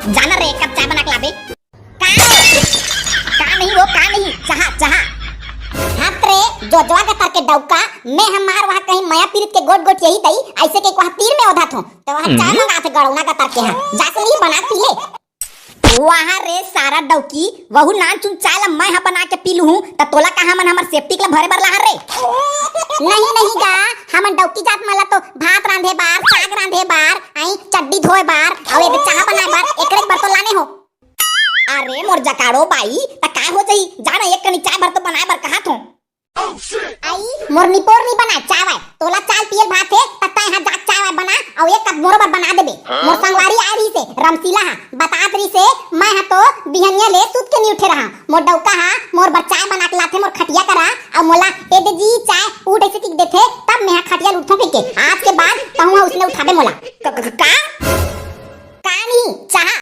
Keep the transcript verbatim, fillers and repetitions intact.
जाना रे, एक कप चाय बना के लाबे। का? का नहीं वो, का नहीं? चाहा, चाहा। हाथ रे, जोजवा गतर के डौका, मैं हमार वहाँ कहीं मया पीरित के गोट गोट यही दई, ऐसे के वहाँ तीर में ओधा थो, तो वहाँ चाय मंगा थे गड़ौना गतर के, हाँ, जाके नहीं बना पी ले। वाह रे सारा डौकी, वहू नान चुन चाय ला मैं हा बना के पी लूहूँ, त तोला का हमन हमर सेप्टिक ला भरे बर लाहन रे? नहीं, नहीं गा, हमन डौकी जात मन ला तो भात रांधे बर, साग रांधे बर, आई चड्डी धोए बर, अउ एदे चाहा बनाए बर, एकरे बर तो लाने हो। अरे मोर जकाड़ो बाई, त काय हो जाई? जाना एक कनी चाय भर तो बनाए बर कहा थो। आई, मोर निपोर नी बनाए चाय वाय, तोला चाल पियल भात हे, त तैं हा जात चाय वाय बना, अउ एक कप मोरो बर बना देबे। मोर संगवारी आय रही से, रमसीला हा, बतात रही से, मैं हा तो बिहनिया ले सुत के नी उठे रहा। मोर डौका हा मोर बर चाय बना के लाथे मोर खटिया करा, अउ मोला, "ए दे जी चाय," उठ ऐसे किक देथे, तब मैं हा खटिया ले उठथों कहिके। आज के बाद कहूँ हा उसने उठाबे मोला। क-, क-, का? का नहीं? चाहा,